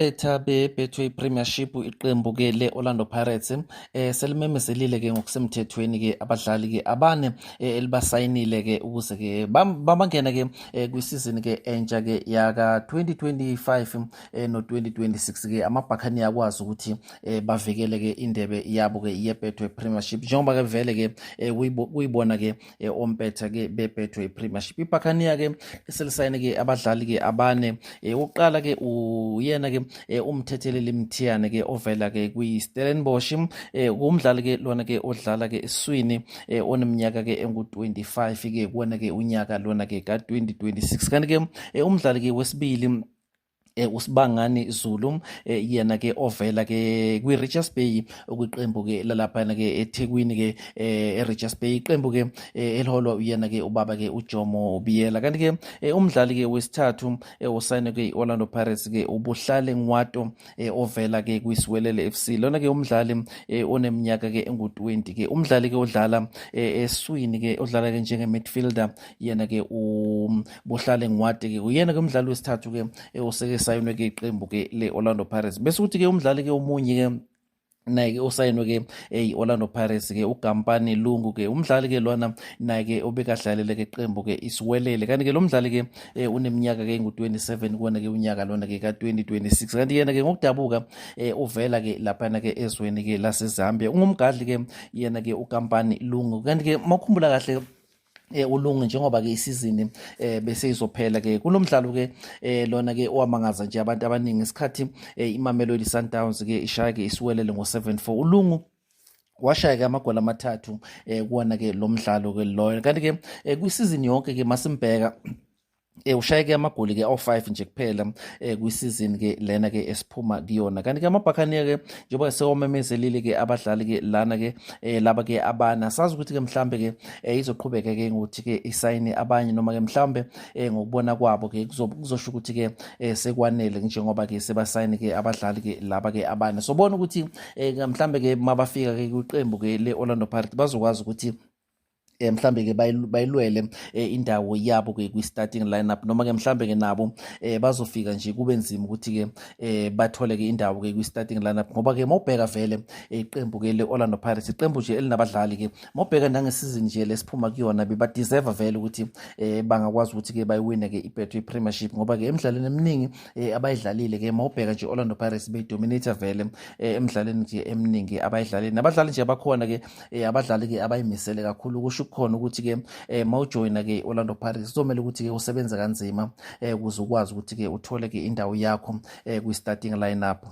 Etha be-Betway Premiership iqembu ke le-Orlando Pirates selimemezelile ke ngokusemthethweni ke abadlali ke abane elibasayinile ke ukuze ke bangene ke kwisizini ke entsha ke yaka 2025 no 2026 ke amaBhakani akwazi ukuthi bavikele ke indebe yabo ke ye-Betway Premiership njengoba ke vele ke kuyibona ke ompetha ke be-Betway Premiership. IBhakaniya ke selisayine ke abadlali ke abane. Uqala ke uyena ke uMthetheleli Mthiyane ke ovela ke kwi-Stellenbosch, umdlali ke lona ke odlala ke eswini, oneminyaka ke engu-25 ke kuwona ke unyaka lona ke ka-2026. Kanti ke umdlali ke wesibili, uSibangani Zulu, yena ke ovela ke kwi-Richards Bay, okwiqembu ke lalapha ke eThekwini ke eRichards Bay, iqembu ke eliholwa uyena ke ubaba ke uJomo Biyela. Kanti ke umdlali ke wesithathu osayine ke i-Orlando Pirates ke uBuhlale Ngwato, ovela ke kwiSiwelele FC. Lona ke umdlali oneminyaka ke engu-20 ke, umdlali ke odlala eswini ke, odlala ke njenge midfielder. Yena ke uBuhlale Ngwate ke uyena ke umdlali wesithathu ke oseke sayinwe ke iqembu ke le-Orlando Pirates. Bese kuthi ke umdlali ke omunye ke naye ke osayinwe ke i-Orlando Pirates ke uGampani Lungu ke, umdlali ke lona naye ke obekadlalele ke iqembu ke iSiwelele. Kanti ke lo mdlali ke uneminyaka ke engu-27 kuwona ke unyaka lona ke ka-2026. Kanti yena ke ngokudabuka uvela ke laphana ke ezweni ke laseZambia, ungumgadli ke yena ke uGampani Lungu. Kanti ke mawukhumbula kahle uLungu, njengoba ke isizini bese izophela ke kulomdlalo ke lona ke owamangaza nje abantu abaningi isikhathi iMamelodi Sundowns ke ishaya ke iSiwelele ngo-7-4, uLungu washaya ke amagoli amathathu kuwona ke lo mdlalo ke loyo. Kanti ke kwisizini yonke ke masimbheka, ushayeke ke amagoli ke awu-5 nje kuphela kwisizini ke lena ke esiphuma kuyona. Kanti ke amaBhakaniya ke njengoba sewamemezelile ke abadlali ke lana ke laba ke abana, sazi ukuthi ke mhlambe ke izoqhubeka ke ngokuthi ke isayine abanye, noma ke mhlambe ngokubona kwabo ke kuzosho ukuthi ke sekwanele njengoba ke sebasayine ke abadlali ke laba ke abane. Sobona ukuthi mhlambe ke mabafika ke kwiqembu ke le Orlando Pirates bazokwazi ukuthi mhlambe ke bayilwele indawo yabo ke kwi starting lineup, noma ke mhlambe ke nabo bazofika nje kube nzima ukuthi ke bathole ke indawo ke kwi starting lineup, ngoba ke mawubheka vele iqembu ke le Orlando Pirates iqembu nje elinabadlali ke. Mawubheka nangesizini nje lesiphuma kuyona, beba deserve vele ukuthi bangakwazi ukuthi ke bayiwine ke iBetway Premiership, ngoba ke emidlalweni eminingi abayidlalile ke, mawubheka nje Orlando Pirates beyidominate vele emidlalweni nje eminingi abayidlalile. Nabadlali nje abakhona ke, abadlali ke abayimisele kakhulu. Kusho ukukhona ukuthi ke mawujoyina ke Orlando Pirates kuzomela ukuthi ke usebenze kanzima ukuze ukwazi ukuthi ke uthole ke indawo yakho kwi starting lineup.